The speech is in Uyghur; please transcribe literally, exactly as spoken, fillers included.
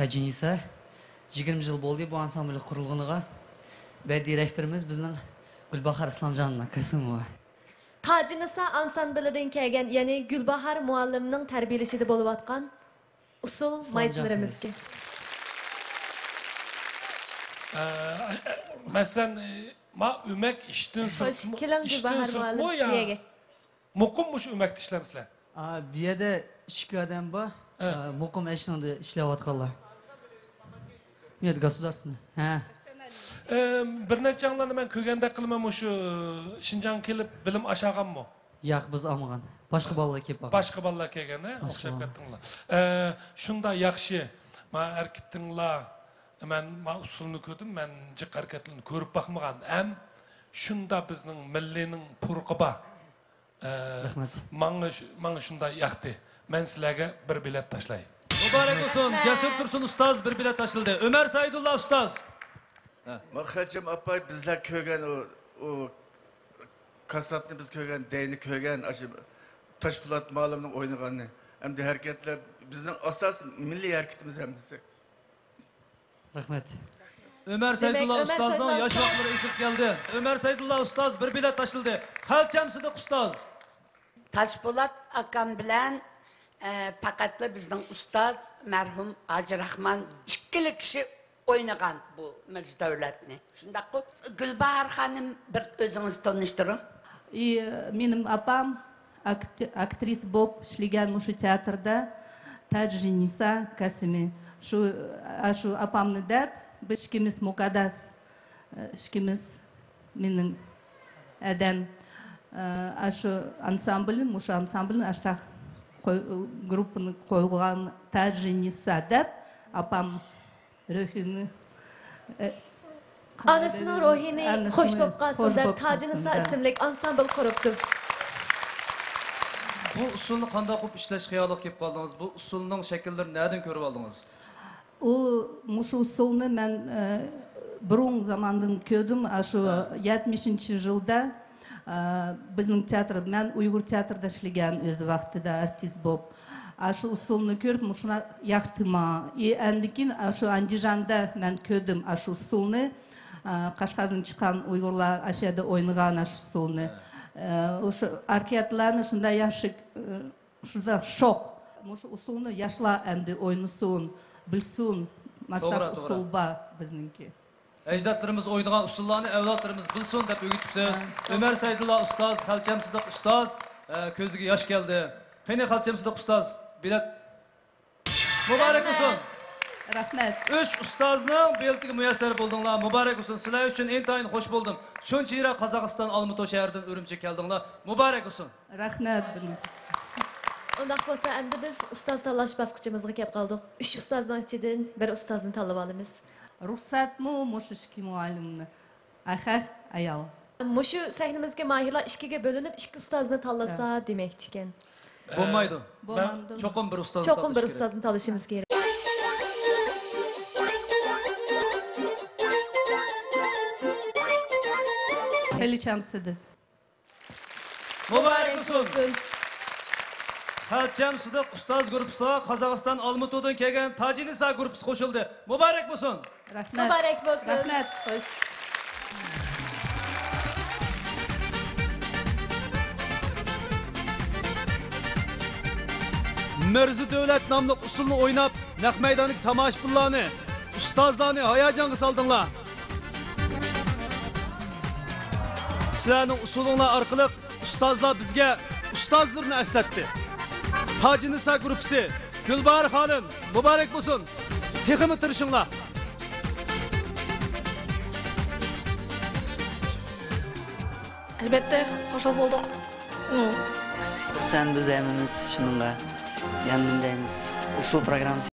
تاجىنىسا، يىگىرمە يىل بولدى بۇ ئانسامبىل قۇرۇلغىنىغا. بەدىئىي رەھبىرىمىز بىزنىڭ گۈلباھار ئىسلامجان قاسىموۋا. تاجىنىسا ئانسامبىلىدىن كەلگەن، يەنى گۈلباھار مۇئەللىمنىڭ تەربىيەلىشىدە بولۇۋاتقان ئۇسسۇل ئىسلامجان مايسىلىرىمىزگە. ئە، مەسىلەن، ما ئۆمەك ئىشتىن سىرتمۇ، كېلىڭ، ئىشتىن گۈلباھار سىرتمۇ مۇئەللىم، يا بۇ يەرگە. مۇقىم مۇشۇ ئۆمەكتە ئىشلەمسىلەر؟ ئا، بۇ يەردە ئىككى ئادەم بار. ھە. ئا، مۇقىم ئەشنىڭدە ئىشلەۋاتقانلار. نېت государственный. ھە. ئە، بىر نەچچەڭلارنى مەن كۆرگەندەك قىلىمەن، مۇشۇ شىنجاڭغا كېلىپ بىلىم ئاشاغانمۇ؟ ياق، بىز ئالمىغان. باشقا بالىلار كېلىپ ئالغان. باشقا بالىلار كەلگەن، ھە؟ باشقا ئوخشاپ بالىلار. كەتتىڭلار. ئە، شۇنداق ياخشى. ما ئەركىتىڭلار. مەن ما ئۇسسۇلنى كۆردۈم، مەن جىق ھەرىكەتلىرىنى كۆرۈپ باقمىغان. ھەم شۇنداق بىزنىڭ مىللىينىڭ پۇرىقى بار. ئە، رەھمەت. ماڭا شۇ-، ماڭا شۇنداق ياقتى. مەن سىلەرگە بىر بېلەت تاشلاي. مۇبارەك بولسۇن، جەسۇر تۇرسۇن ئۇستاز بىر بېلەت تاشلىدى. ئۆمەر سەئىدۇللا ئۇستاز. ھە. ما خەلچەم ئاپاي، بىزلەر كۆرگەن ئۇ، ئۇ كاسسېتنى بىز كۆرگەن، دەينى كۆرگەن، ئاشۇ تاشپولات مۇئەللىمنىڭ ئوينىغانىنى. ئەمدى ھەرىكەتلەر بىزنىڭ ئاساسىي مىللىي ھەرىكىتىمىز ھەممىسى. رەھمەت. ئۆمەر دېمەك، سەيدۇللا ئۆمەر ئۇستازنىڭ سەيدۇللا ياش ئۇستاز ۋاقىتلىرى ئېسىگە كەلدى. ئۆمەر سەيدۇللا ئۇستاز بىر بېلەت تاشلىدى. خەلچەم سىدىق ئۇستاز. تاشپولات ئاكام بىلەن، ئە، پەقەتلا بىزنىڭ ئۇستاز مەرھۇم ھاجى راخمان ئىككىلا كىشى ئوينىغان بۇ مىرزا دۆلەتنى. شۇنداققۇ؟ گۈلباھار خانىم، بىر ئۆزىڭىزنى تونۇشتۇرۇڭ. И менің апам акт-, актриса болып ішлеген мушу театрда Таджиниса Касими. Шу, ашу апамны деп, біз ikimiz мукаддас, э, ikimiz менің әдем, э, ашу ансамблін, мушу ансамблін аштақ қой-, группаны қойған Таджиниса деп, апам روھىنى، ئە، ئانىسىنىڭ روھىنى ئانىسىنى خوش بولۇپ قالسۇن خوش دەپ، بولۇپ تاجىنىسا قالسۇن دەپ. ئىسىملىك ئانسامبىل قۇرۇپتۇ. بۇ ئۇسسۇلنى قانداق قىلىپ ئىشلەش خىيالىغا كېلىپ قالدىڭىز؟ بۇ ئۇسسۇلنىڭ شەكىللىرىنى نەدىن كۆرۈپ ئالدىڭىز؟ ئۇ، مۇشۇ ئۇسسۇلنى مەن، ئە، بۇرۇن زاماندىن كۆردۈم. ئاشۇ ھە. يەتمىشىنچى يىلدا، ئە، بىزنىڭ تىياتىر، مەن ئۇيغۇر تىياتىرىدا ئىشلىگەن ئۆز ۋاقتىدا ئارتىس بولۇپ. ئاشۇ ئۇسسۇلنى كۆرۈپ، مۇشۇنا ياقتى ماڭا. ئى، ئاندىن كېيىن ئاشۇ ئاندىجاندا مەن كۆردۈم ئاشۇ ئۇسسۇلنى. ئە، قەشقەردىن چىققان ئۇيغۇرلار ئاشۇ يەردە ئوينىغان ئاشۇ ئۇسسۇلنى. ھە. ئە، ئوشۇ ئاركىياتلارنى شۇنداق ياخشى، ئە، شۇنداق شوق. مۇشۇ ئۇسسۇلنى ياشلار ئەمدى ئوينىسۇن، بىلسۇن. ماشۇنداق توغرا، توغرا. ئۇسسۇل بار بىزنىڭكى. ئەجدادلىرىمىز ئوينىغان ئۇسسۇللارنى ئەۋلادلىرىمىز بىلسۇن دەپ ئۆگىتىپسىز. ھە. ئۆمەر سەيدۇللا ئۇستاز، خەلچەم سىدىق ئۇستاز، ئە، كۆزىگە ياش كەلدى. قېنى، خەلچەم سىدىق ئۇستاز، بېلەت مۇبارەك بولسۇن. رەھمەت. ئۈچ ئۇستازنىڭ بېلىتىگە مۇيەسسەر بولدۇڭلار. مۇبارەك بولسۇن. سىلەر ئۈچۈن ئىنتايىن خوش بولدۇم. شۇنچە يىراق قازاقىستان ئالمۇتى شەھىرىدىن ئۈرۈمچىگە كەلدىڭلار. مۇبارەك بولسۇن. رەھمەت. ئۇنداق بولسا، ئەمدى بىز ئۇستاز تاللاش باسقۇچىمىزغا كەپ قالدۇق. ئۈچ ئۇستازنىڭ ئىچىدىن بىر ئۇستازنى تاللىۋالىمىز. رۇخسەتمۇ مۇشۇ ئىككى مۇئەللىمنى؟ ئەخەخ، ئايال. مۇشۇ سەھنىمىزگە ماھىرلار ئىككىگە بۆلۈنۈپ، ئىككى ئۇستازنى تاللىسا ھە. دېمەكچىكەن. بولمايدۇ. بولمامدۇ؟ چوقۇم بىر ئۇستازنى چوقۇم بىر تاللاش كېرەك. ئۇستازنى تاللىشىمىز كېرەك. خېلى چامسىدى. مۇبارەك بولسۇن! خەلچەم سىدىق ئۇستاز گۇرۇپپىسىغا قازاقىستان ئالمۇتۇدىن كەلگەن تاجىنىسا گۇرۇپپىسى قوشۇلدى. مۇبارەك بولسۇن! رەھمەت. مۇبارەك بولسۇن! رەھمەت. خوش. مىرزا دۆلەت ناملىق ئۇسسۇلنى ئويناپ، نەق مەيداندىكى تاماشىبىنلارنى، ئۇستازلارنى ھاياجانغا سالدىڭلار. سىلەرنىڭ ئۇسسۇلۇڭلار ئارقىلىق ئۇستازلار بىزگە ئۇستازلىرىنى ئەسلەتتى. تاجىنىسا گۇرۇپپىسى، گۈلباھار خانىم، مۇبارەك بولسۇن! تېخىمۇ تىرىشىڭلار! ئەلۋەتتە، خۇشال بولدۇق. سەن بىز ھەممىمىز شۇنىڭغا ياندىن دەيمىز. ئۇسسۇل پروگراممىسى.